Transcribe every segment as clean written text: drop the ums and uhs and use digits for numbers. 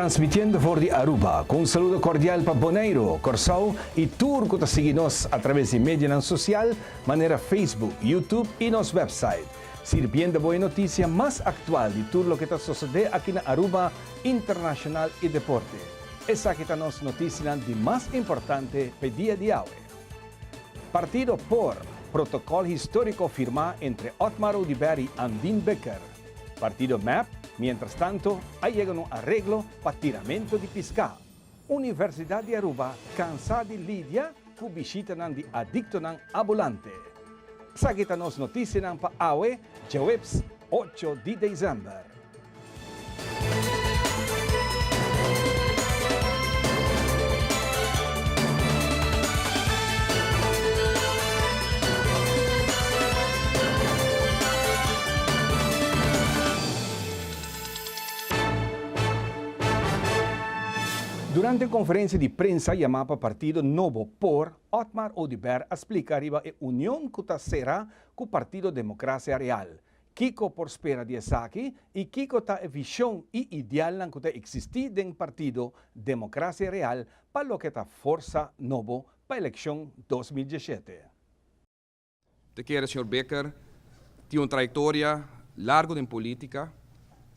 Transmitiendo for di Aruba, cu un saludo cordial pa Boneiro, Corsou y tur cu ta sigui nos a traves di medianan social manera Facebook, YouTube y nos website. Sirbiendo bo e noticia mas actual di tur loke ta sosode aki na Aruba, internacional y deporte. Esaki ta nos noticianan di mas importante p'e dia di awe. Partido por, Protocol historico firma entre Otmar Oduber y Andin Bikker. Partido mep, mientras tanto, a yega na un areglo pa tiramento di piská. Universidad di Aruba cansa di lidia cu bishitanan di adictonan abulante. Esaki ta nos noticianan pa awe, djaweps ocho di december. Durante conferencia di prensa yama pa partido Nobo Por, Otmar Oduber a splica riba e union cu ta cera cu Partido Democracia Real. Kiko por spera di esaki y kiko ta e vision y idealnan cu ta existi den Partido Democracia Real pa loke ta Forsa Nobo pa eleccion 2017? Te kere señor Bikker tin un trayectoria largo den politica.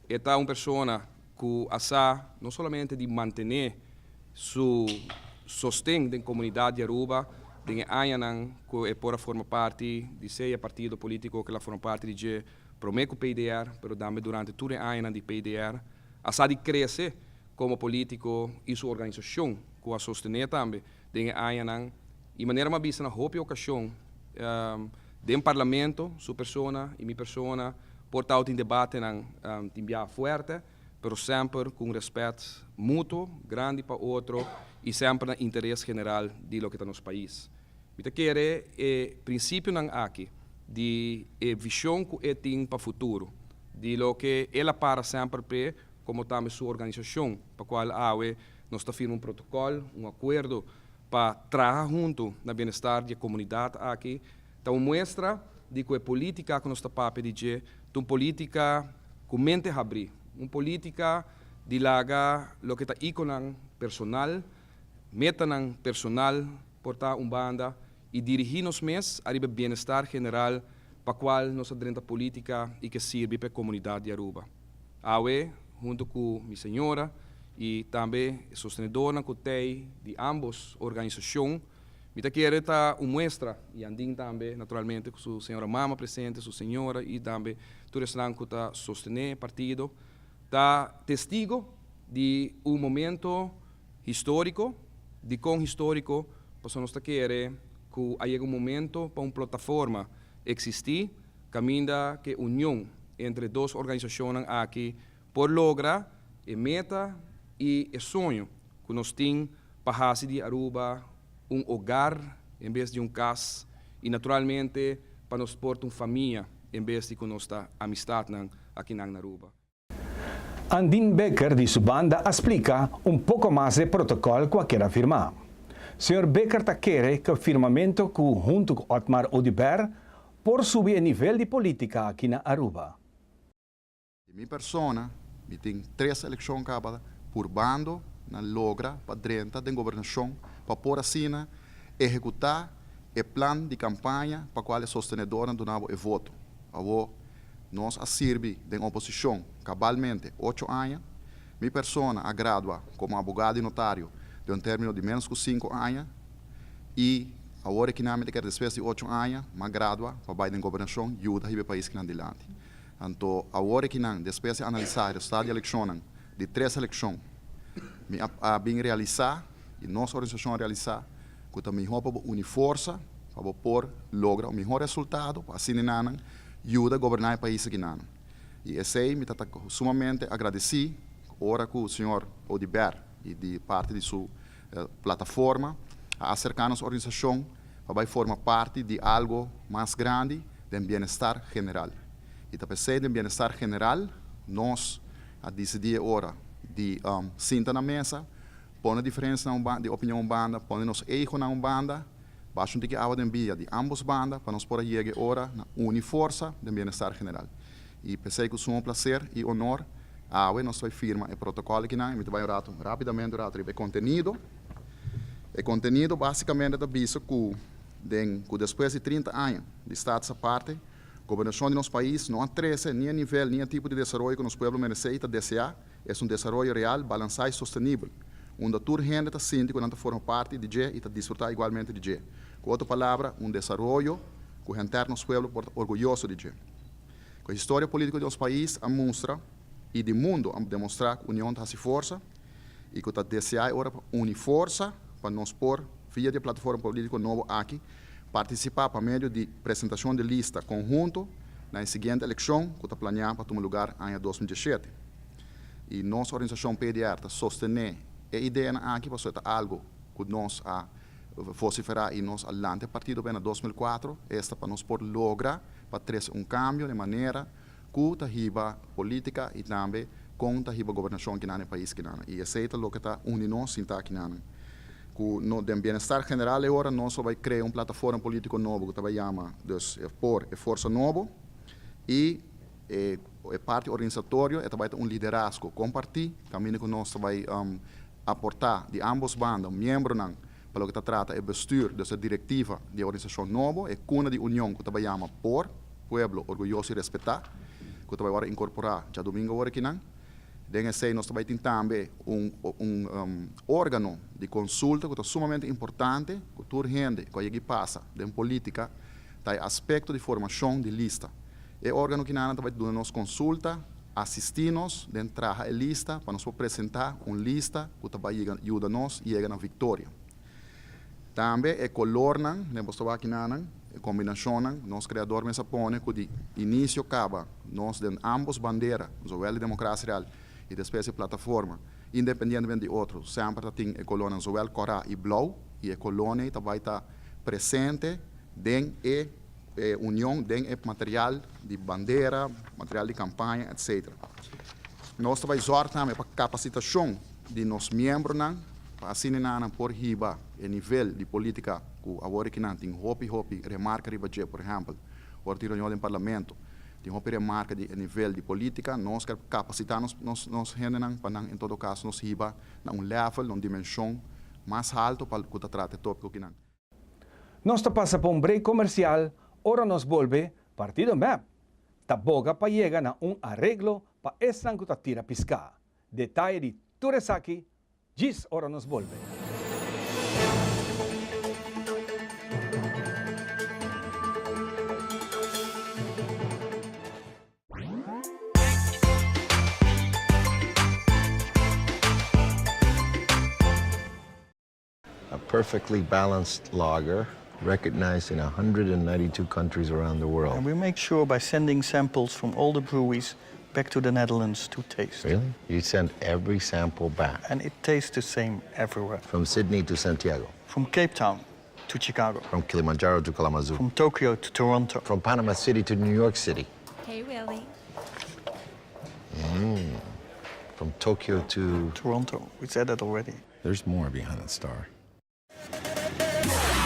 E ta un persona cu a sa no solamente di mantene su sosten den comunidad di Aruba den e añanan cu e por a forma parti di sea partido politico cu el a forma parti di dje prome cu PDR, pero tambe durante tur e añanan di PDR, a sa di crece como politico y su organisacion cu a sostene tambe den e añanan y manera mi a bisa na hopi ocasion den Parlamento su persona y mi persona por tao tin debatenan tin biaha fuerte pero semper cu un respet mutuo grandi pa otro y semper na interes general di loke ta nos pais. Mi ta kere e principionan aki di e vision cu e tin pa futuro di loke el a para semper p'e como tambe su organisacion pa cual awe nos ta firma un protocol, un acuerdo pa traha hunto na bienestar di e comunidad aki, ta un muestra di cu e politica cu nos ta papia di dje ta un politica cu mente habri, un politica di laga loke ta iconan personal, metanan personal por ta un banda y dirigi nos mes ariba e bienestar general pa cual nos a drenta politica y ke sirbi pa e comunidad di Aruba. Awe, hunto cu mi señora y tambe e sostenedornan cu t'ey di ambos organisacion, mi ta kere ta un muestra, y Andin tambe naturalmente cu su señora mama presente, su señora y tambe tur esnan cu ta sostene e partido, ta testigo di un momento historico. Dicon historico? Pasobra nos ta kere cu a yega un momento pa un plataforma existi Kaminda ku e union entre dos organisashonnan aki por logra e meta i e soño ku nos tin pa hasi di Aruba un hogar en bes di un kas i naturalmente pa nos por ta un famia en bes di ku nos ta amistatnan akinan na Aruba. Andin Bikker di su banda a splica un poco mas e protocol cu a keda firma. Señor Bikker ta kere cu firmamento cu hunto cu Otmar Oduber por subi e nivel di politica aki na Aruba. Di mi persona, mi tin tres eleccion caba purbando na logra pa drenta den gobernacion pa por asina ehecuta e plan di campaña pa cual e sostenedornan duna bo e voto. Awo nos a sirbi den oposicion cabalmente ocho aña. Mi persona a gradua como abogado y notario den un termino di menos cu cinco aña y awor e kinan mi ta kere despues di ocho aña m'a gradua pa bay den gobernacion yuda hiba e pais kinan dilanti. Anto awor e kinan despues di analisa e resultado di eleccionnan di tres eleccion mi a bin realisa y nos organisacion a realisa cu ta miho pa bo uni forsa pa bo por logra un miho resultado pa asina nan yuda goberna e pais aki nan. Y esey mi ta ta sumamente agradeci ora cu señor Oduber y di parti di su plataforma a acerca nos organisacion pa bay forma parti di algo mas grandi den bienestar general. Y ta pesey den bienestar general nos a dicidi e ora di sinta na mesa, pone diferencianan di opinion un banda, pone nos egonan un banda, basha un tiki awa den bia di ambos banda pa nos por a yega e ora na uni forsa den bienestar general. Y pesey cu sumo placer y honor. Awe nos ta bai firma e protokòl akinan i mi ta bai un ratu rápidamente un ratu riba e kontenido. E kontenido básikamente ta bisa ku den ku despues di 30 aña di Status Aparte, gobernashon di nos pais no a trese ni e nivel ni e tipo di desaroyo ku nos pueblo meresé i ta deseá, es un desaroyo real, balansá i sostenibel, unda tur hende ta sinti ku nan ta forma parti di dje i ta disfrutá igualmente di dje. Ku otro palabra, un desaroyo ku henter nos pueblo por ta orguyoso di dje. Ku e historia polítiko di nos pais a mustra i di mundu a demostrá ku union ta hasi forsa i ku ta deseá e ora pa uni forsa pa nos por, via di e plataforma polítiko nobo aki, partisipá pa medio di presentashon di lista konhunto na e siguiente elekshon ku ta planeá pa tuma lugar aña 2017. I nos organisashon PDR ta sostené e ideanan aki pasobra e ta algu ku nos a vosiferá i nos a lanta e partido p'e na 2004, esta pa nos por logra pa trese un kambio na e manera ku ta hiba polítika i tambe kon ta hiba gobernashon kinan na e pais kinan. I esei ta loke ta uni nos sinta kinan. Ku no den bienestar general e ora nos lo bai krea un plataforma polítiko nobo ku ta bai yama dus por e Forsa Nobo i e e parti organisatorio e ta bai ta un liderazgo kompartí kaminda ku nos ta bai aportá di ambos banda miembronan pa loke ta trata e bestuur, dus e direktiva di e organisashon nobo, e kuna di union ku ta bai yama por Pueblo Orguyoso i Respetá, ku ta bai wòrdu inkorporá djadumingu awor akinan. Den esei nos ta bai tin tambe un un órgano di konsulta ku ta sumamente importante ku tur hende ku a yega i pasa den polítika ta e aspekto di formashon di lista. E órgano kinanan ta bai duna nos konsulta, asistí nos den traha e lista pa nos por presentá un lista ku ta bai yega yuda nos yega na viktoria. Tambe e kolornan den bo ta wak kinanan, e kombinashonnan, nos kreador mes a pone ku di inisio kaba nos den ambos bandera, zowel di Demokrasia Real i despues e plataforma, independientemente di otro, semper ta tin e kolornan zowel kòrá i blou i e kolornan ei ta bai ta presente den e union den e material di bandera, material di kampaña, etc. Nos ta bai zòrg tambe pa kapasitashon di nos miembronan pa asina nan por hiba e nivel di polítika ku awor aki nan tin hopi hopi remarka riba dje. Por ehèmpel, ora tin reunion den parlamento tin hopi remarka di e nivel di polítika. Nos ker kapasitá nos nos nos hendenan pa nan en todo kaso nos hiba na un level, na un dimenshon mas haltu pa ku ta trata e tópiko kinan. Nos ta pasa pa un break comercial, ora nos bolbe, Partido mep ta boga pa yega na un areglo pa esnan cu ta tira pisca. Detaye di tur esaki djis ora nos bolbe. A perfectly balanced lager recognized in 192 countries around the world. And we make sure by sending samples from all the breweries back to the Netherlands to taste. Really? You send every sample back? And it tastes the same everywhere. From Sydney to Santiago? From Cape Town to Chicago. From Kilimanjaro to Kalamazoo. From Tokyo to Toronto. From Panama City to New York City. Hey, Willie. From Tokyo to... Toronto. We said that already. There's more behind that star.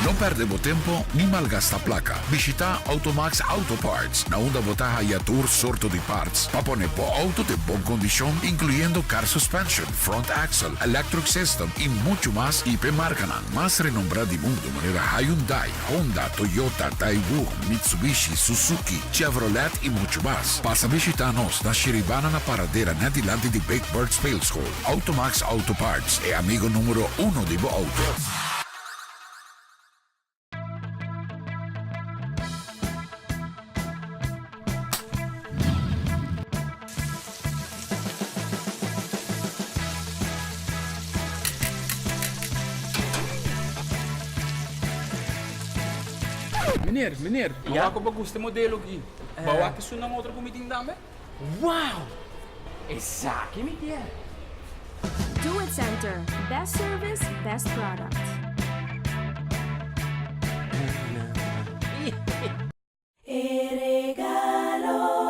No perde bo tempo ni malgasta placa. Bishita Automax Auto Parts, na unda bo ta haya tur sorto di parts pa pone bo auto den bon condicion, incluyendo car suspension, front axle, electric system y mucho mas y p'e marcanan mas renombra di mundo manera Hyundai, Honda, Toyota, Daewoo, Mitsubishi, Suzuki, Chevrolet y mucho mas. Pasa bishita nos na Shiribana na Paradera net dilanti di Big Bird Speelschool. Automax Auto Parts, e amigo numero uno di bo auto. Meneer, meneer, bo wak bo gusta e modelo aki. Bo wak esunnan otro ku mi tin tambe? Wow! Esaki mi kier! Do It Center, best service, best product. E regalo.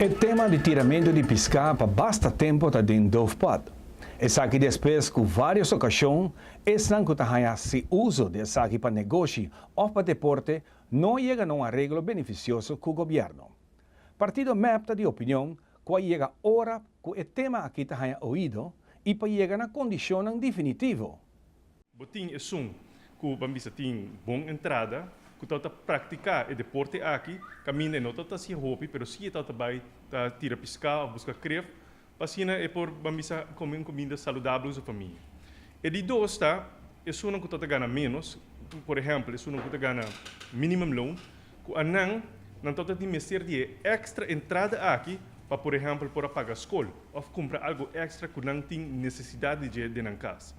E tema di tiramento di pisca pa basta tempo ta den doofpot. Esaki despues cu varios ocasion, esnan cu ta haci uso di esaki pa negoshi of pa deporte no a yega na un areglo beneficioso cu gobierno. Partido MEP ta di opinion cu a yega ora cu e tema aki ta haya oido y pa yega na condicion definitivo. Bo tin esun cu ban bisa tin bon entrada, cu ta practica e deporte aki, caminda no ta si hopi, pero si ta bay ta tira pisca of busca kreeft, pa asina e por ban bisa come un cuminda saludabel cu su famia. E di dos ta, esun cu ta gana menos, por ehempel, esun cu ta gana minimum loan, cu nan nan ta tin mester di extra entrada aki pa, por ehempel, por paga scol of cumpra algo extra cu nan tin necesidad di den cas.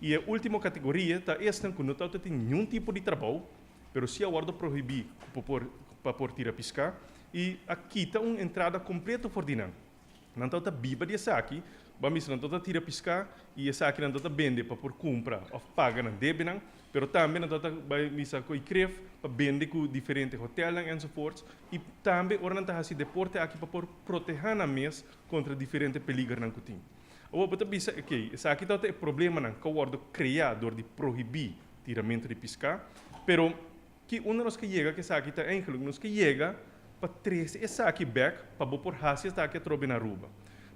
Y e ultimo categoria ta esnan cu no tin ningun tipo di trabou, pero si a wordo prohibi pa por tira pisca y a kita un entrada completo for di nan. Nan ta biba di esaki, ban bisa nan ta tira pisca y esaki nan ta bende pa por cumpra of paga nan debe nan, pero tambe nan ta bay misa cu kreeft pa bende cu diferente hotel enzovoorts y tambe ora nan ta haci deporte aki pa por proteha nan mes contra diferente peliger nan cu tin. Awor bo ta bisa, ok, esaki ta e problema nan cu a wordo crea door di prohibi tiramento di pisca, pero cu unda nos kier yega cu esaki ta eigenlijk nos kier yega pa trece esaki back pa bo por haci esaki atrobe na Aruba.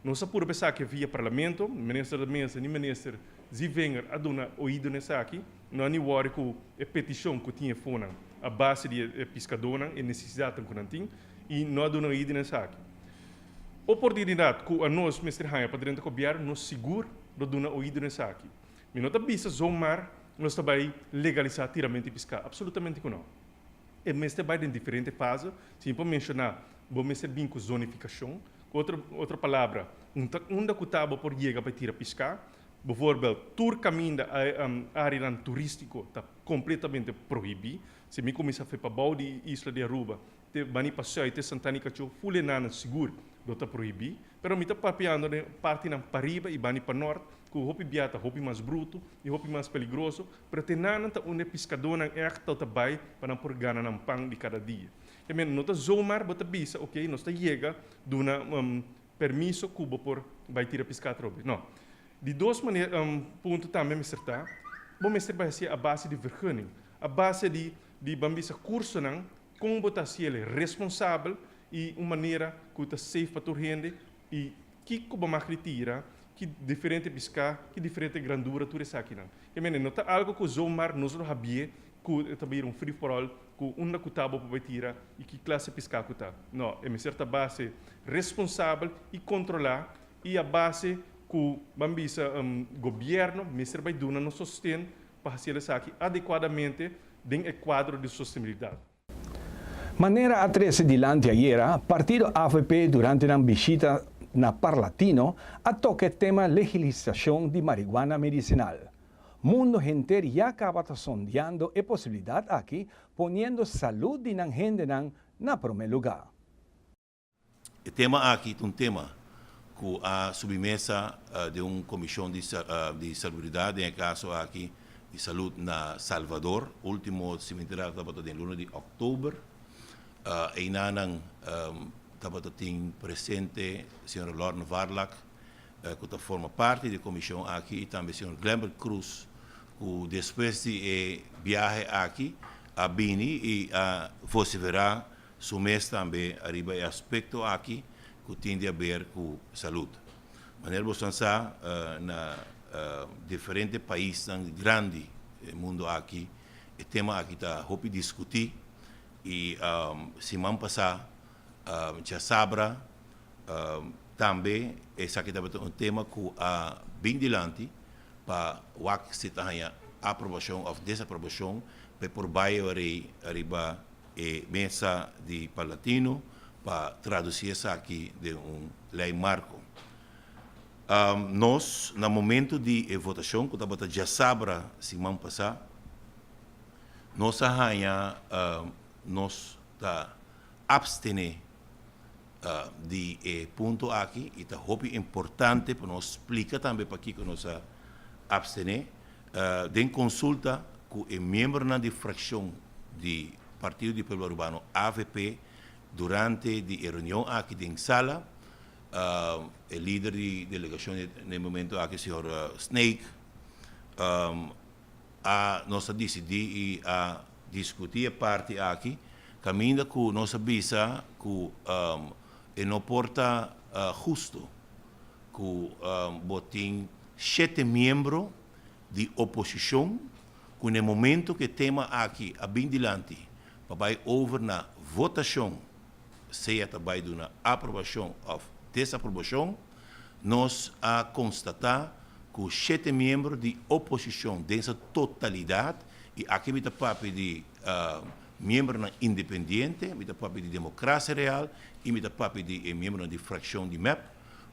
Nos a purba esaki via parlamento, minister de Meza ni minister Zievinger a duna oido na esaki, no a ni worry cu e peticion cu tin fonan a base di piscadonan e necesidad cu nan tin y no a duna oido na esaki. Oportunidad cu nos mester haya pa drenta gobierno, nos sigur lo duna oido na esaki. Mi no ta bisa zomaar nos ta bay legalisa tiramento di pisca, absolutamente cu no. E mester bay den diferente fase, si por menciona, bo mester bin cu zonificacion, cu otro palabra, unda cu ta bo por yega pa tira pisca, bijvoorbeeld, tur caminda area turistico ta completamente prohibi. Si mi cuminsa pa bou di isla di Aruba, te bani pa zuid, te Santana y Cacho, full einan sigur, lo ta prohibi. Pero mi ta papiando di parti nan pariba y bani pa nort, cu hopi bia ta hopi mas bruto y hopi mas peligroso, pero te nan ta unda piscadonan echt ta bay pa nan por gana nan pan di cada dia. Y men, no ta zomaar bo ta bisa, ok, nos ta yega duna permiso cu bo por bay tira pisca atrobe. No. Di dos manera, punto tambe mester ta, bo mester bay a base di vergunning, a base di ban bisa cursonan con bo ta haciele responsabel y un manera cu ta safe pa tur hende y kico bo mag tira, ki diferente pisca, ki diferente grandura tur esakinan. Y men, no ta algo cu zomaar nos lo habie cu ta un free for all cu unda cu ta bo por tira y ki clase pisca cu ta. No, e mester ta base responsabel y controla y a base cu ban bisa gobierno mester bay duna nos sosten pa haci esaki adecuadamente den e cuadro di sostenibilidad. Manera a trece dilanti ayera, partido AVP durante un bishita na Parlatino a toca e tema legalisacion di marihuana medicinal. Mundo henter ya caba ta sondeando e posibilidad aki, poniendo salud di nan hendenan na prome lugar. E tema aki ta un tema cu a subi mesa di un comision di salubridad, den caso aki di salud na Salvador, ultimo cementerio tabata den luna di october. Einan tabata tin presente señor Lorna Varlak, cu ta forma parti di e comision aki, y tambe señor Glenbert Cruz, cu despues di e biahe aki a bini y a vocifera su mes tambe ariba e aspecto aki cu tin di haber cu salud. Manera bo sa, na diferente paisnan grandi mundo aki, e tema aki ta hopi discuti y siman pasa, diasabra, tambe esaki tabata un tema cu a bin dilanti pa wak si ta haya aprobacion of desaprobacion pa por bay ariba e mesa di Parlatino pa traduci esaki den un ley marco. Nos, na momento di e votacion, cu tabata diasabra siman pasa, nos a haya nos ta abstene di e punto aki y ta hopi importante pa nos splica tambe pakico nos a abstene den consulta cu e miembronan di fraccion di Partido di Pueblo Arubano AVP. Durante di e reunion aki den sala, e lider di delegashon na e momento aki, señor Snake, a nos a disidí i a diskutí e parti aki kaminda ku nos a bisa ku e no por ta hustu ku bo tin shete miembro di oposishon ku na e momento ku e tema aki a bin dilanti pa bai over na votashon sea ta bai duna aprobashon òf desaprobashon, nos a konstatá ku shete miembro di oposishon den su totalidat, i aki mi ta papia di miembronan independiente, mi ta papia di Demokrasia Real i mi ta papia di e miembronan di frakshon di mep,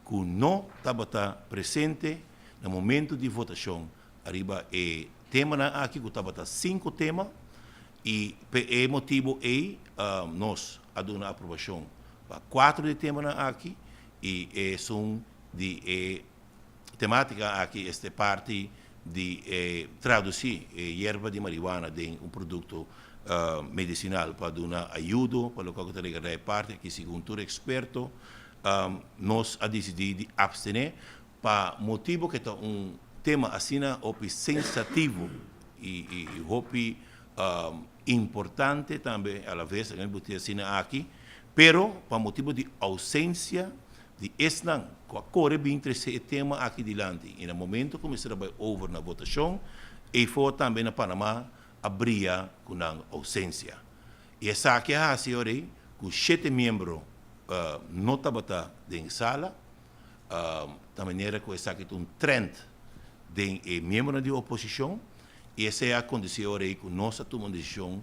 ku no tabata presente na momento di votashon ariba e temanan aki ku tabata sinku tema i p'e e motibu ei nos a duna aprobashon pa kuatro di e temanan aki i esun di e tematika aki este parti di e tradusi e yerba di marihuana den un produkto medisinal pa duna ayudo pa loke ku ta regarda e parti aki segun tur eksperto nos a disidí di abstené Pa motibu ku e ta un tema asina hopi sensativo i hopi importante tambe a la ves, mi por tin asina aki, pero pa motibu di ousensia di esnan ku a kore bin trese e tema aki dilanti i na momento ku mester a bai over na votashon, eyfo tambe na Panama a bria ku nan ousensia. I esaki a hasi ora ei ku shete miembro no tabata den sala. Ta manera ku esaki ta un trend den e miembronan di oposishon i esei a kondusí ora ei ku nos a tuma un desishon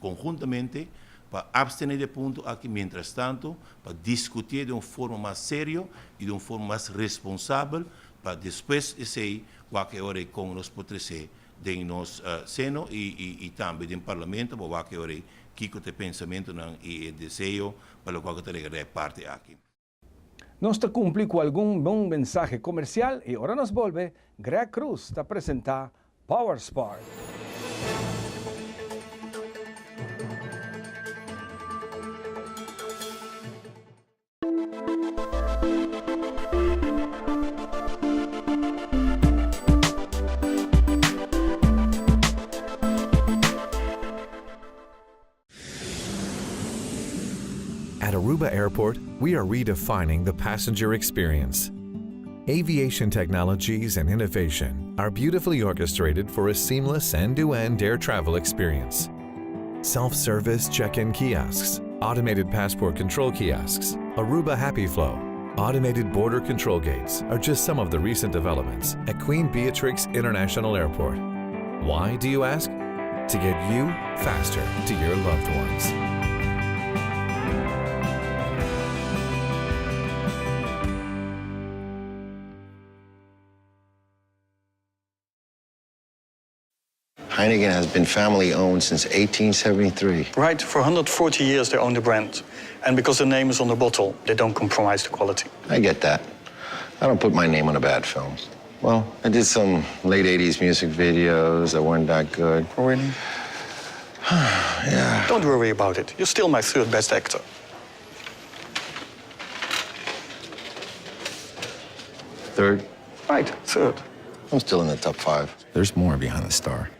konhuntamente pa abstené di e punto aki mientrastanto pa diskutié den un forma mas serio i den un forma mas responsabel pa despues esei wak e ora ei kon nos por tresé den nos seno i tambe den parlamento pa wak e ora ei kiko ta e pensamentonan i e deseo pa lokual ku ta regarda e parti aki. Nos ta cumpli cu algun bon mensahe comercial y ora nos bolbe, Greg Cruz ta presenta Power Sport. At Aruba Airport, we are redefining the passenger experience. Aviation technologies and innovation are beautifully orchestrated for a seamless end-to-end air travel experience. Self-service check-in kiosks, automated passport control kiosks, Aruba Happy Flow, automated border control gates are just some of the recent developments at Queen Beatrix International Airport. Why, do you ask? To get you faster to your loved ones. Heineken has been family owned since 1873. Right, for 140 years they own the brand. And because the name is on the bottle, they don't compromise the quality. I get that. I don't put my name on a bad film. Well, I did some late 80s music videos that weren't that good. Oh, really? yeah. Don't worry about it. You're still my third best actor. Third? Right, third. I'm still in the top five. There's more behind the star.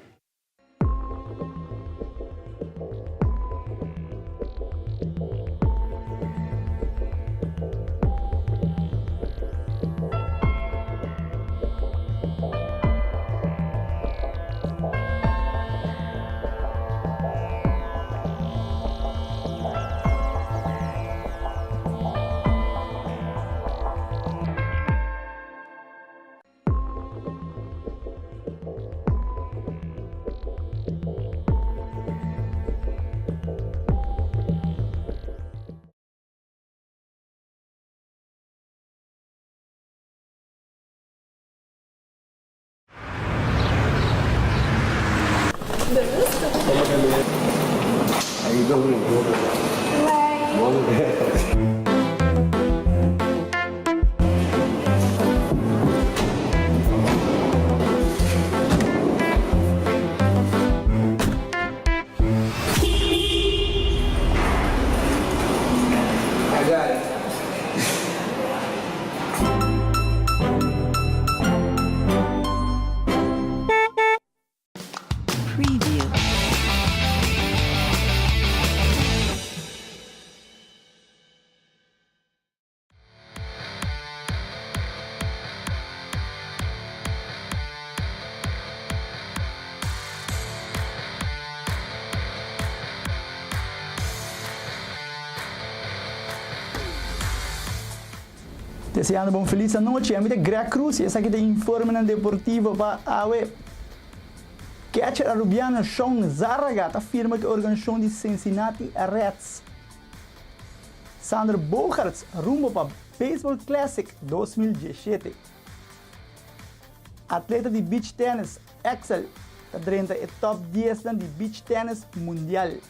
Deseando bo un feliz anochi, ami ta Greg Cruz y esaki ta informenan deportivo pa awe. Catcher Arubiano Sean Zarraga ta firma cu e organisacion di Cincinnati Reds. Sander Bogaerts rumbo pa Baseball Classic 2017. Atleta di beach tennis Axel ta drenta e top diesnan di beach tennis mundial.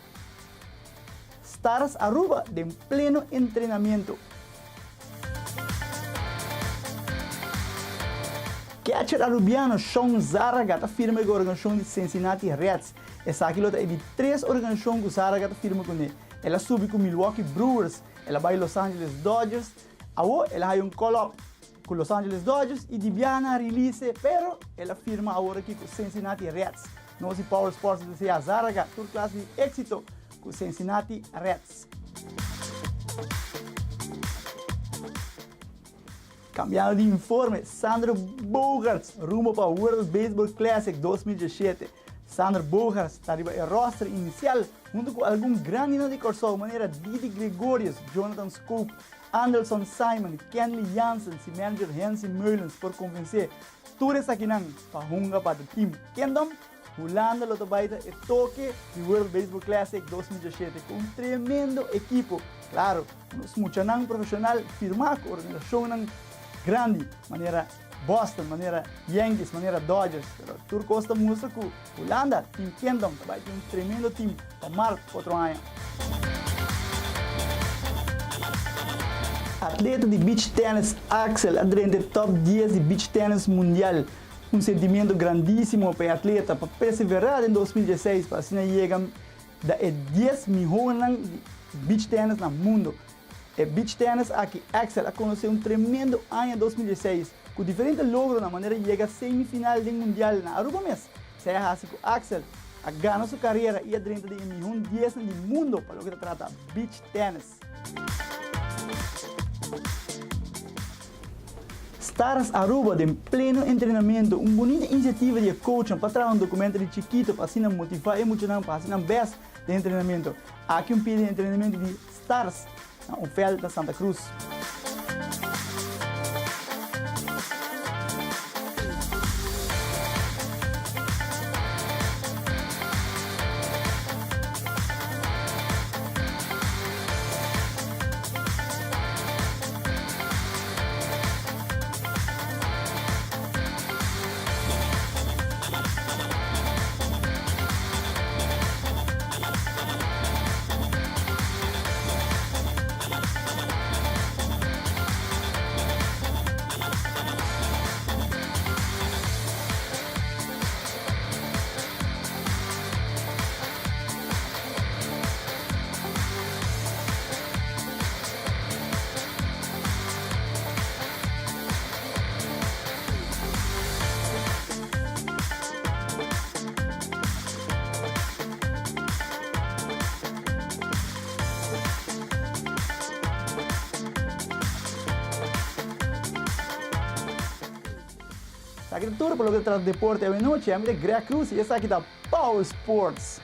Stars Aruba den pleno entrenamiento. Catcher Arubiano Sean Zarraga ta firma ku organisacion di Cincinnati Reds. Esaki lo ta e di tres organisacion ku Zarraga ta firma kuné. El a subi ku Milwaukee Brewers, el a bai Los Angeles Dodgers, awo el a haya un call-up ku Los Angeles Dodgers y di biaha nan a release pero el a firma awor aki ku Cincinnati Reds. Nos di Power Sports ta desea Zarraga tur clase di exito cu Cincinnati Reds. Cambiando di informe, Sander Bogaerts rumbo pa World Baseball Classic 2017. Sander Bogaerts ta riba e roster inicial hunto cu algun grandinan di Corsou manera Didi Gregorius, Jonathan Schoop, Andrelton Simon, Kenley Jansen, si manager Hensi Meulens por convence Tur esakinan pa hunga pa The Team Kingdom, Hulanda lo ta bai ta e toke di World Baseball Classic 2017 ku un tremendo ekipo. Klaro, nos muchanan profeshonal firmá ku organisashonnan grandi manera Boston, manera Yankees, manera Dodgers, pero tur kos ta mustra ku Hulanda, Team Kingdom, ta bai tin un tremendo team pa mart otro aña. Atleta di beach tennis Axel a drenta e top dies di beach tennis mundial. Un sentimiento grandisimo pa e atleta pa perseverá den 2016 pa asina yega da e dies mihónan di beach tennis na mundo. E beach tennis aki Axel a konosé un tremendo aña 2016 ku diferente logronan manera yega semifinal den mundial na Aruba mes. Esei a hasi ku Axel a gana su karera i a drenta den e mihó diesnan di mundo pa loke ta trata beach tennis. Stars Aruba den pleno entrenamento, un bunita inisiativa di e coachnan pa traha un documento di chikito pa asina motiva e muchanan pa hasi nan best den entrenamento. Aki un pia di entrenamento di Stars na un veld na Santa Cruz. Esaki ta tur pa loke ta trata deporte awe nochi. Ami ta Greg Cruz y esaki ta Power Sports.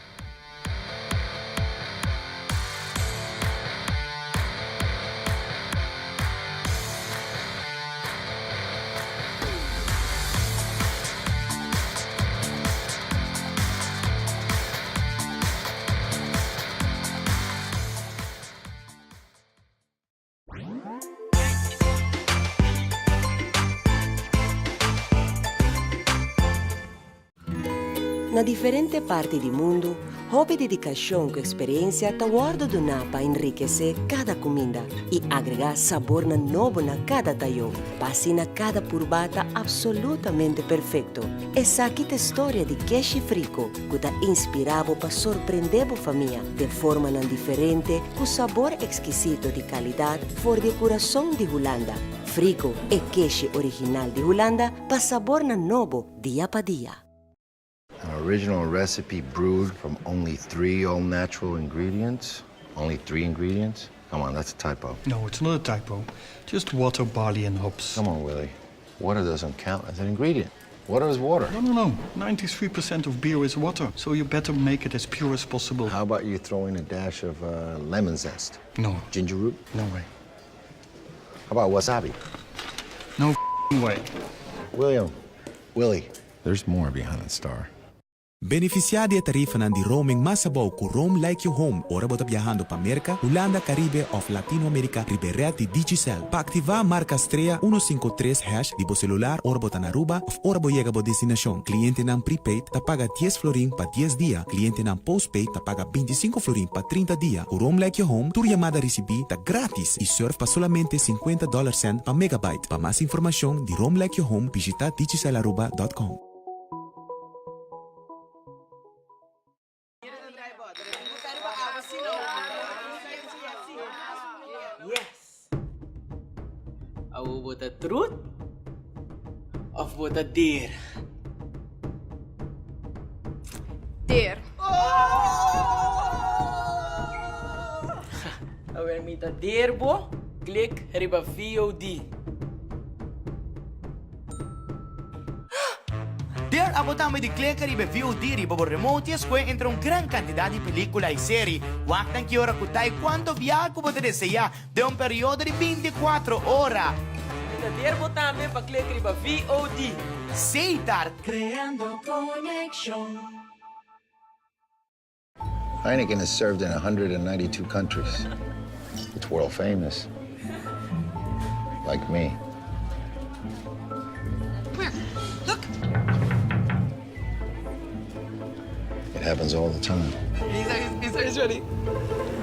Na diferente parti di mundu, hopi dedikashon ku eksperensia ta wòrdu duná pa enrikesé kada kuminda i agregá sabornan nobo na kada tayó, pa asina kada purba ta apsolutamente perfekto. Esaki ta e storia di Keshi Friko ku ta inspirá bo pa sorprendé bo famia den formanan diferente ku sabor ekskisito di kalidat for di e kurason di Hulanda. Friko, e keshi original di Hulanda pa sabornan nobo dia pa dia. An original recipe brewed from only three all natural ingredients? Only three ingredients? Come on, that's a typo. No, it's not a typo. Just water, barley and hops. Come on, Willie. Water doesn't count as an ingredient. Water is water. No, no, no. 93% of beer is water, so you better make it as pure as possible. How about you throw in a dash of uh, lemon zest? No. Ginger root? No way. How about wasabi? No way. William, Willie, there's more behind the star. Benefisiá di e tarifanan di roaming mas abou ku Roam Like You Home ora bo ta biahando pa Merka, Hulanda, Karibe òf Latinoamerika riba e rèt di Digicel. Pa aktivá, marka strea uno sinku tres hash di bo selular ora bo ta na Aruba òf ora bo yega bo destinashon. Klientenan prepaid ta paga dies florin pa dies dia, klientenan postpaid ta paga bintisinko florin pa trinta dia. Ku Roam Like You Home tur yamada risibí ta grátis i sùrf pa solamente sinkuenta dòler sènt pa megabyte. Pa mas informashon di Roam Like You Home bishitá digicelaruba dòt com. Yes! Awo bo ta truth of bo ta dare? Dare. Awer mi ta dare bo, click riba VOD. Dare abo tambe di kleka riba e VOD riba bo remote i escohe entre un gran cantidad di pelicula i seri. Wak nan ki ora cu ta i cuanto biaha cu bo ta desea den un periodo di binticuatro ora. Mi ta dare bo tambe pa klek riba VOD. Setar. Creando conexion. Heineken has served in 192 countries. It's world famous. Like me. Where? Look. It happens all the time. He's, he's, he's ready.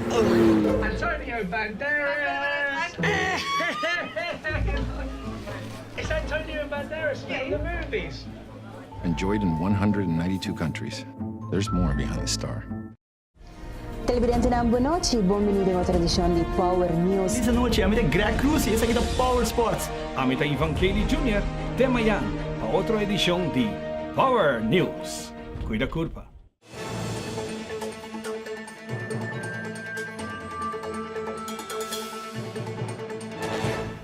Oh my God. Antonio Banderas! It's Antonio Banderas from the movies. Enjoyed in 192 countries. There's more behind the star. Televidentenan bon nochi, bon bini den otro edicion di Power News. Feliz anochi, ami ta Greg Cruz y esaki ta Power Sports. Ami ta Ivan Kelly Junior, te mayan pa otro edicion di Power News. Cuida curpa.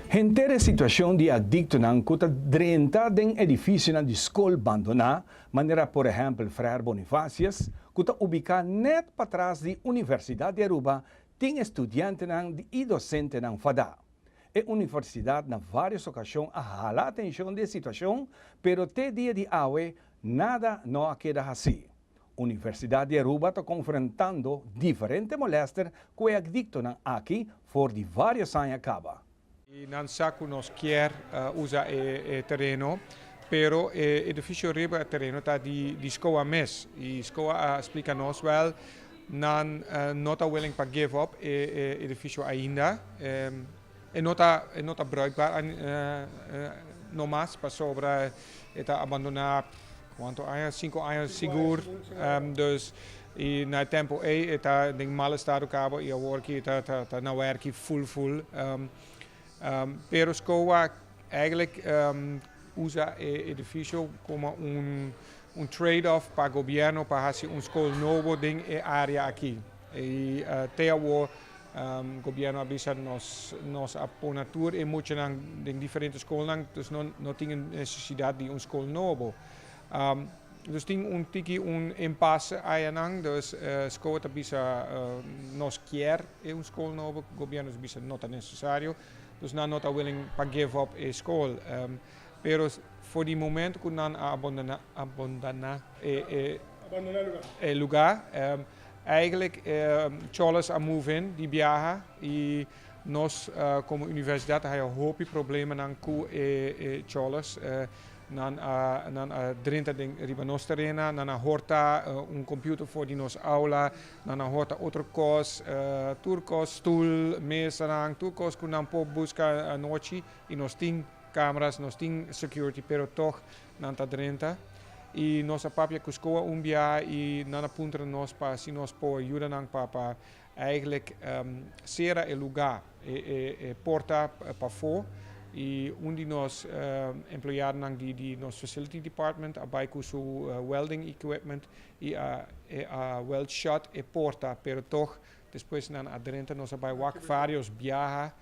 Henter e situashon di adiktonan ku ta drenta den edifisionan di skol bandoná, manera por ehèmpel Frère Bonifacius, ku ta ubiká nèt patras di Universidat di Aruba, tin e studiantenan i dosentenan fadá. E universidat na vários okashon a hala atenshon di e situashon, pero te dia di awe nada no a keda hasí. Universidad di Aruba ta konfrontando diferente molèster ku e adiktonan aki for di vários aña kaba. I nan sa ku nos kier usa e tereno, pero e edifisio riba e tereno ta di SCOA mes. I SCOA a splika nos, wèl, nan no ta willing pa give up e edifisio ainda. E no ta e no ta bruikbaar no mas pasobra e ta abandoná kuantu aña, sinku aña sigur. Dus i na e tempu ei e ta den mal estado kaba i awor ki ta ta na wèrki ful ful. Pero SCOA eigenlijk usa e edifisio komo un un trade off pa gobièrnu pa hasi un skol nobo den e área aki. I te awor Gobierno a bisa nos nos a pone tur e muchanan den diferente skolnan, dus no no tin e necesidad di un skol nobo. Dus tin un tiki un impasse ayanan, dus SCOA ta bisa nos kier e un skol nobo, gobierno ta bisa no ta necesario, dus nan no ta willing pa give up e skol. Pero for di momento cu nan a abandona abandona e e lugar, Eigenlijk Choles a move in di biaha y nos como universidad a haya hopi problemanan cu e Choles. Nan a nan a drenta den riba nos terena, nan a horta un computer for di nos aula, nan a horta otro cos, tur cos, stoel, mesanan, tur cos cu nan por busca anochi y nos tin cameras, nos tin security pero toch Nan ta drenta y nos a papia cu SCOA un bia y nan a puntra nos pa si nos por yuda nan pa pa eigenlijk cera e lugar, e e porta pafo y un di nos empleadonan di di nos facility department a bay cu su welding equipment y a a weld shut e porta pero toch despues nan a drenta nos a bay wak varios biaha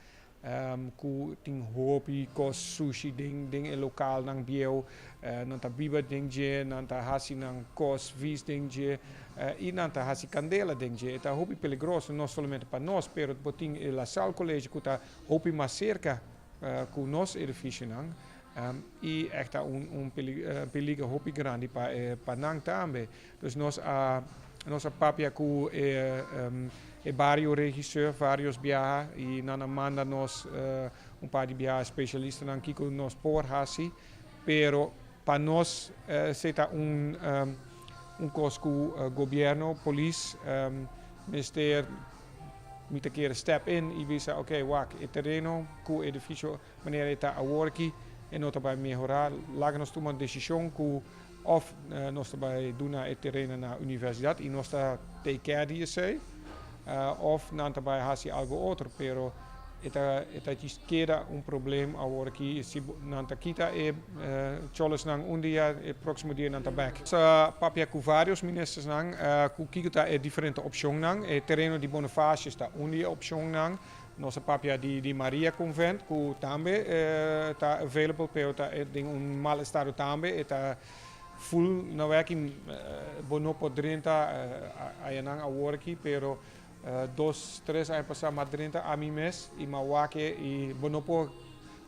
Ku tin hopi kos sushi den den e lokalnan bieu. Nan ta biba den dje, nan ta hasi nan kos vis den dje i nan ta hasi kandela den dje. E ta hopi peligroso, no solamente pa nos, pero bo tin e La Salle College ku ta hopi mas serka. ku nos edifisionan i ègt ta un peliger hopi grandi pa pa nan tambe. Dus nos a nos a papia ku e e bario regisseur varios biaha i nan a manda nos un par di biaha spesialistanan kiko nos por hasi pero pa nos esei ta un un kos ku gobierno, polis mester Mi ta kere step in y bisa ok wak e tereno cu e edificio manera e ta awor aki e no ta bay mehora, laga nos tuma un decision cu of nos ta bay duna e tereno na universidad y nos ta take care di esey of nan ta bay haci algo otro pero e ta e ta djis keda un problem awor aki si nan ta kita e cholesnan un dia e proximo dia nan ta bek. Nos a papia cu varios ministersnan cu kico ta e diferente opcionnan. E tereno di Bonifacius ta un di e opcionnan. Nos a papia di di Maria Convent cu tambe ta available pero ta den un mal estado tambe. E ta full na werking bo no por drenta ayanan awor aki pero Dos, tres aña pasá m'a drenta ami mes i m'a wak e i bo no por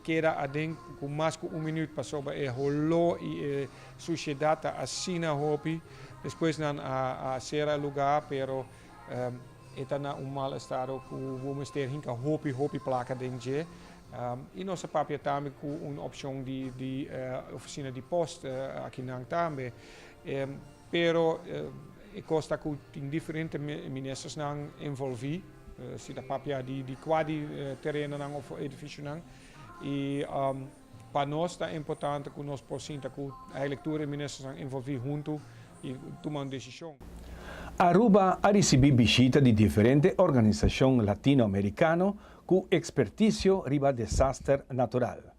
keda aden ku mas ku un minüt pasobra e holó i e sushedat ta asina hopi. Despues nan a sera e lugá pero e ta na un mal estado ku bo mester hinka hopi hopi plaka den dje. I nos a papia tambe ku un opshon di ofisina di post akinan tambe. Pero e kos ta ku tin diferente ministersnan envolví, si ta papia di kua di terenonan òf edifisionan. I pa nos ta importante ku nos por sinta ku eigenlijk tur e ministersnan envolví huntu i tuma un desishon. Aruba a risibí bishita di diferente organisashon latinoamerikano ku ekspertisio riba desaster natural.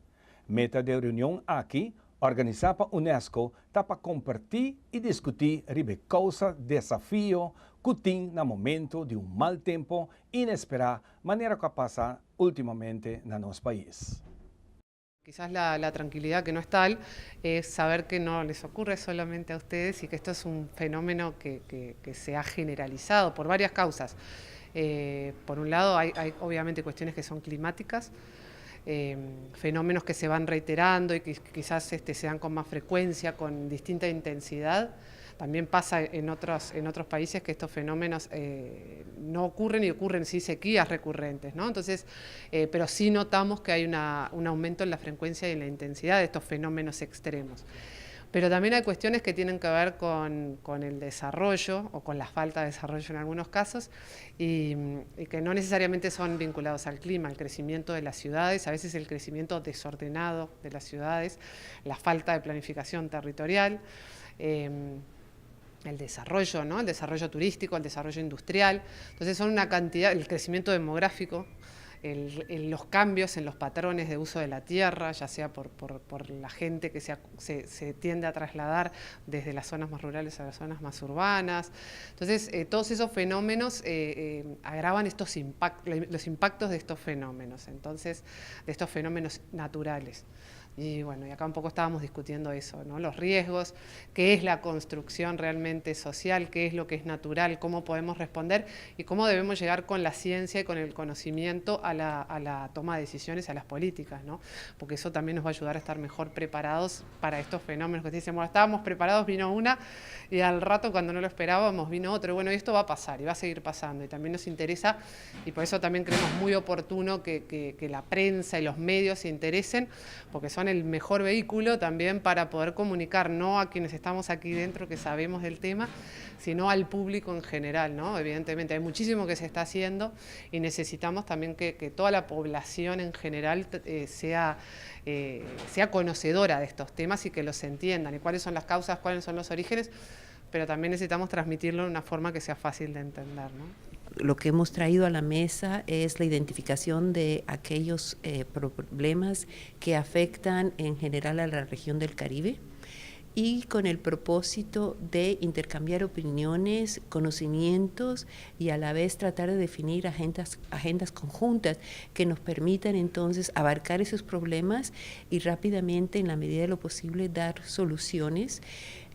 Meta di e reunion aki, organisá pa unesco, ta pa kompartí i diskutí riba e kousa desafio ku tin na momento di un mal tempu inesperá manera ku a pasa últimamente na nos pais. Quizás la, la tranquilidad que no es tal es saber que no les ocurre solamente a ustedes y que esto es un fenómeno que, que, que se ha generalizado por varias causas. Eh, por un lado hay, hay obviamente cuestiones que son climáticas, eh, fenómenos que se van reiterando y que quizás este, se dan con más frecuencia, con distinta intensidad. También pasa en otros, en otros países que estos fenómenos eh, no ocurren y ocurren sí sequías recurrentes, ¿no? Entonces, eh, pero sí notamos que hay una, un aumento en la frecuencia y en la intensidad de estos fenómenos extremos. Pero también hay cuestiones que tienen que ver con, con el desarrollo o con la falta de desarrollo en algunos casos y, y que no necesariamente son vinculados al clima, al crecimiento de las ciudades, a veces el crecimiento desordenado de las ciudades, la falta de planificación territorial. Eh, el desarrollo, ¿no? El desarrollo turístico, el desarrollo industrial. Entonces son una cantidad, el crecimiento demográfico, el, el, los cambios en los patrones de uso de la tierra, ya sea por, por, por la gente que se, se, se, tiende a trasladar desde las zonas más rurales a las zonas más urbanas. Entonces, eh, todos esos fenómenos eh, eh, agravan estos impact, los impactos de estos fenómenos, entonces, de estos fenómenos naturales. Y bueno, y acá un poco estábamos discutiendo eso, ¿no? Los riesgos, qué es la construcción realmente social, qué es lo que es natural, cómo podemos responder y cómo debemos llegar con la ciencia y con el conocimiento a la, a la toma de decisiones, a las políticas, ¿no? Porque eso también nos va a ayudar a estar mejor preparados para estos fenómenos que dicen, bueno, estábamos preparados, vino una y al rato cuando no lo esperábamos vino otro. Bueno, y esto va a pasar y va a seguir pasando y también nos interesa y por eso también creemos muy oportuno que, que, que la prensa y los medios se interesen, porque son el mejor vehículo también para poder comunicar, no a quienes estamos aquí dentro que sabemos del tema, sino al público en general, ¿no? Evidentemente hay muchísimo que se está haciendo y necesitamos también que, que toda la población en general eh, sea, eh, sea conocedora de estos temas y que los entiendan, y cuáles son las causas, cuáles son los orígenes, pero también necesitamos transmitirlo de una forma que sea fácil de entender, ¿no? Lo que hemos traído a la mesa es la identificación de aquellos eh, problemas que afectan en general a la región del Caribe y con el propósito de intercambiar opiniones, conocimientos y a la vez tratar de definir agendas, agendas conjuntas que nos permitan entonces abarcar esos problemas y rápidamente, en la medida de lo posible, dar soluciones.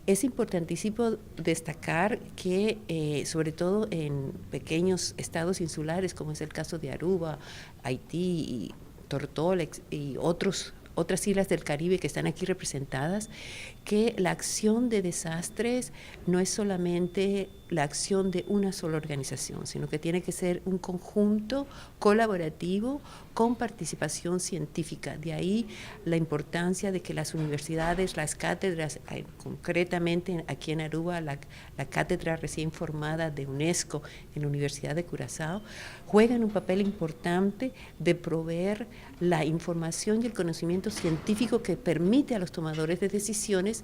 Es importantísimo destacar que, eh, sobre todo en pequeños estados insulares, como es el caso de Aruba, Haití y Tortola y otros otras islas del Caribe que están aquí representadas, que la acción de desastres no es solamente la acción de una sola organización, sino que tiene que ser un conjunto colaborativo con participación científica. De ahí la importancia de que las universidades, las cátedras, eh, concretamente aquí en Aruba, la, la cátedra recién formada de UNESCO en la Universidad de Curazao, juegan un papel importante de proveer la información y el conocimiento científico que permite a los tomadores de decisiones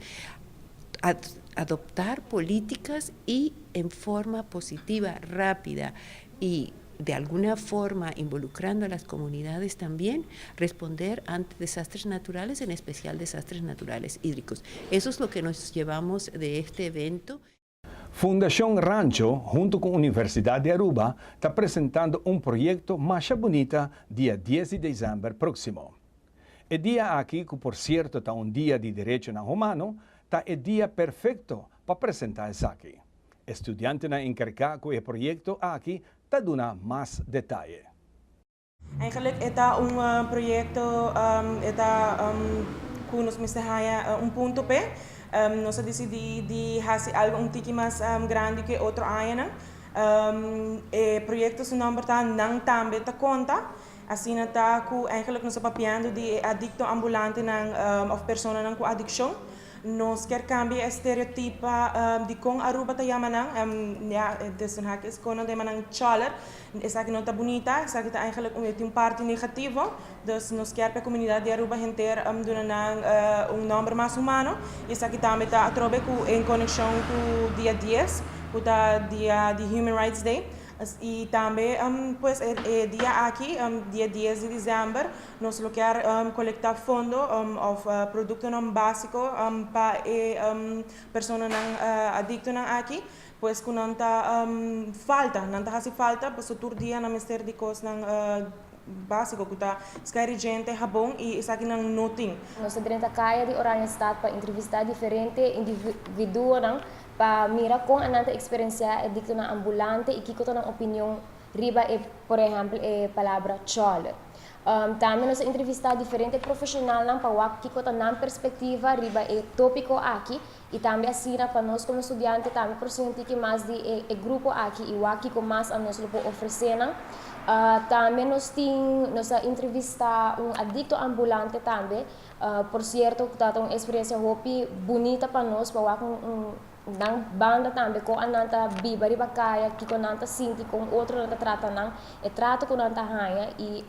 adoptar políticas y en forma positiva, rápida y de alguna forma involucrando a las comunidades también, responder ante desastres naturales, en especial desastres naturales hídricos. Eso es lo que nos llevamos de este evento. Fundacion Rancho, hunto cu Universidad di Aruba, ta presentando un proyecto mas bunita dia 10 di december proximo. E dia aki, cu por cierto ta un dia di derecho humano, ta e dia perfecto pa presenta esaki. Studiantenan encarga cu e proyecto aki ta duna mas detaye. Eigenlijk e ta un proyecto e ta cu nos mester haya un punto p'e. Nos a dicidi di haci algo un tiki mas grandi cu otro aña. E proyecto su nomber ta Nan Tambe Ta Conta. Asina ta cu eigenlijk nos ta papiando di adicto ambulantenan of personanan cu adiccion. Nos kier cambia estereotipo di con Aruba ta yama nan, ja, dus een haak is con nan yama nan choller. Esaki no ta bunita, esaki ta eigenlijk un parti negativo. Dus nos kier pa e comunidad di Aruba henter duna nan un nomber mas humano. Y esaki tambe ta atrobe cu en conexion cu dia 10, cu ta dia di Human Rights Day. Y tambe pues e dia aki, dia 10 di december, nos lo kier colecta fondo of productonan basico pa e personanan adictonan aki, pues cu nan ta falta, nan ta haci falta, pasobra tur dia nan mester di cosnan basico cu ta skerigente, habon y esakinan no tin. Nos a drenta caya di Oranjestad pa entrevista diferente individuonan pa mira con nan ta experiencia adictonan ambulante y kico ta nan opinion riba e, por ehempel, e palabra choller. Tambe nos a entrevista diferente profesionalnan pa wak kico ta nan perspectiva riba e topico aki y tambe asina pa nos como studiante tambe por sinti cu mas di e, e grupo aki y wak kico mas nos lo por ofrece nan. Tambe nos tin nos a entrevista un adicto ambulante tambe. Por cierto, ta un experiencia hopi bunita pa nos pa wak un nan banda tambe con nan ta biba riba caya, kico nan ta sinti con otro nan ta trata nan, e trato cu nan ta haya y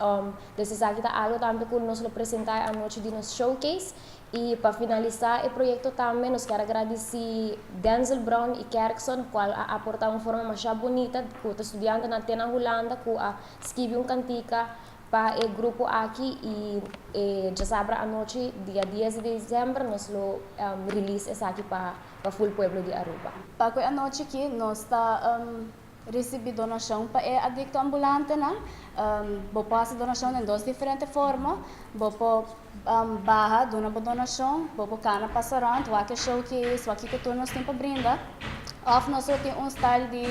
dus esaki ta algo tambe cu nos lo presenta anochi di nos showcase. Y pa finalisa e proyecto tambe nos kier gradici Denzel Brown y Kerkson, cual a aporta un forma mas bunita cu e studiantenan na Hulanda cu a skirbi un cantica pa e grupo aki y diasabra anochi, dia 10 di december, nos lo release esaki pa pa full pueblo di Aruba. Pa e anochi aki nos ta ricibi donacion pa e adicto ambulantenan. Bo por haci donacion den dos diferente forma. Bo por baha duna bo donacion, bo por cana pasa rond, wak e showcase, wak kico nos tin pa brinda. Of nos tin un style di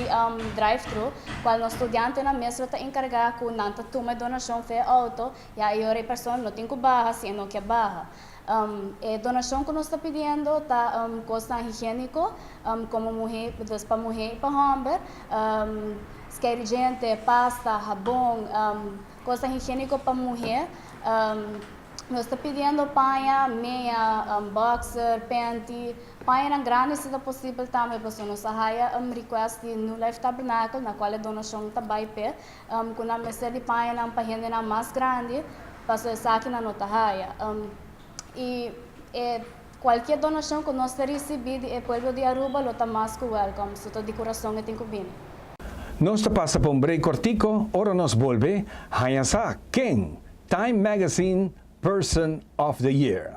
drive-thru, cual nos studiantenan mes ta encarga cu nan ta tuma donacion for di auto, y e persona no tin cu baha, si no kier baha. E donacion cu nos ta pidiendo ta cos higienico, como muher, dus pa muher y pa homber, detergente, pasta, habon, cos higienico pa muher. Nos ta pidiendo paña, meia, boxer, panty, paña grandi si ta posibel tambe, pasobra nos a haya un request di New Life Tabernacle, na cual e donacion ta bay p'e, cu nan mester di paña pa hende mas grandi, pasobra esakinan no ta haya. Y cualkier donacion cu nos ricibi di pueblo di Aruba, lo ta mas cu welcome, so di curason e tin cu bini. Nos ta pasa pa un break cortico, ora nos bolbe, haya sa ken, Time Magazine Person of the Year.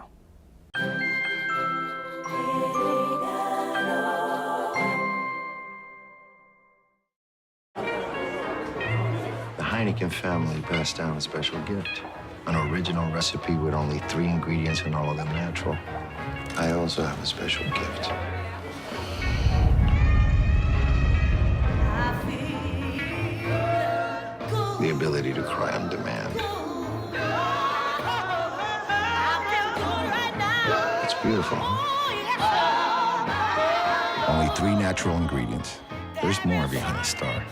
The Heineken family passed down a special gift. An original recipe with only three ingredients and all of them natural. I also have a special gift. The ability to cry on demand. Beautiful, huh? Only three natural ingredients. There's more behind the star.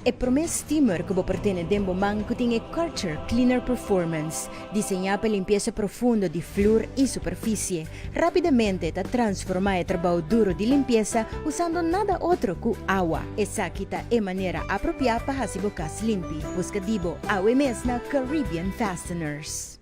E promé steamer ku bo por tene den bo man ku tin e Karcher Cleaner Performance, diseñá pa limpiesa profundo di flur i superfisie. Rápidamente ta transformá e trabou duro di limpiesa usando nada otro ku awa. Esaki ta e manera apropiá pa hasi bo kas limpi. Buska di bo awe mes na Caribbean Fasteners.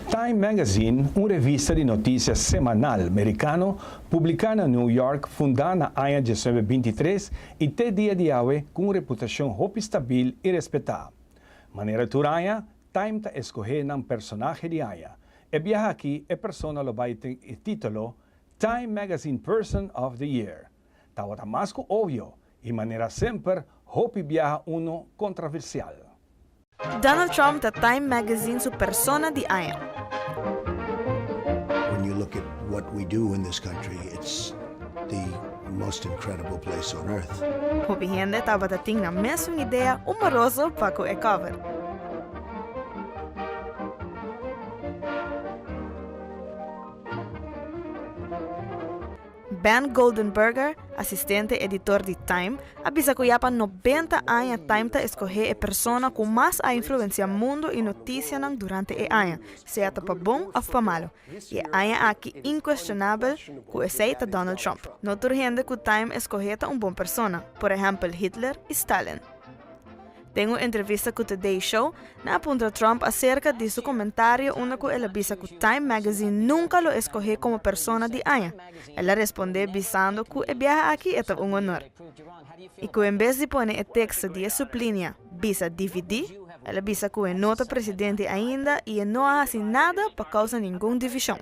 Time Magazine, un revista di notisia semanal merikano publiká na New York, fundá na aña 1923 i te dia di awe ku un reputashon hopi stabil i respetá. Manera tur aña, Time ta eskohé nan personahe di aña. E biaha aki e persona lo bai tin e título Time Magazine Person of the Year. Tabata mas ku obvio i manera semper hopi biaha uno kontraversial. Donald Trump ta Time Magazine su persona di aña. When you look at what we do in this country, it's the most incredible place on earth. Hopi hende tabata tin nan mesun idea humoroso pa ku e cover. Ben Goldenberger, asistente editor di Time, a bisa ku ya pa nobenta aña Time ta eskohé e persona ku mas a influensiá mundu i notisianan durante e aña, sea ta pa bon òf pa malu. I e aña aki inkuestionabel ku esei ta Donald Trump. No tur hende ku Time eskohé ta un bon persona, por ehèmpel Hitler i Stalin. Den un entrevista ku Today Show, nan a puntra Trump aserka di su komentario unda ku el a bisa ku Time Magazine nunka lo eskohé komo persona di aña. El a respondé bisando ku e biaha aki e ta un honor. I ku en bes di pone e teksto di e suplinia bisa dividí, el a bisa ku e no ta presidente ainda i e no a hasi nada pa kousa ningun divishon.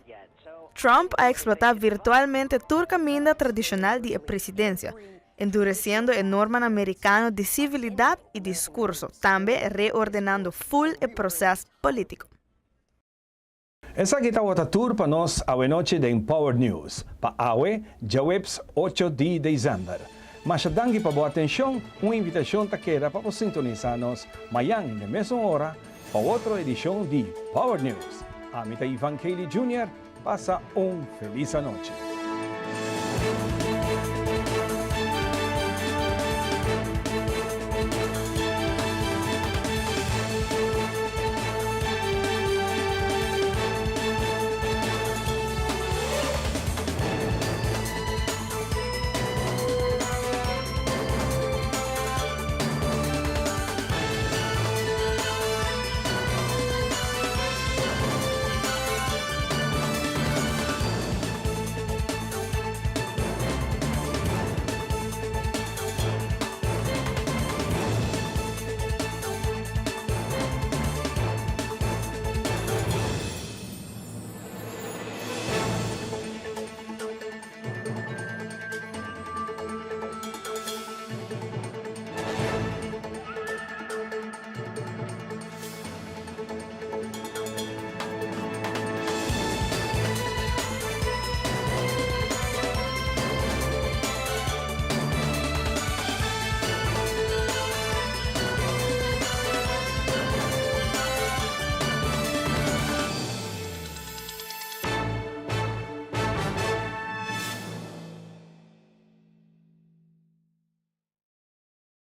Trump a eksplotá virtualmente tur kaminda tradishonal di e presidensia, enduresiendo e normanan merikano di sivilidat i diskurso, tambe reordenando ful e proses polítiko. Esaki tabata tur pa nos awenochi den Power News pa awe djaweps ocho di december. Masha danki pa bo atencion, un invitacion ta keda pa bo sintonisa nos mayan den mesun ora pa otro edicion di Power News. Ami ta Ivan Kelly Junior, pasa un feliz anochi.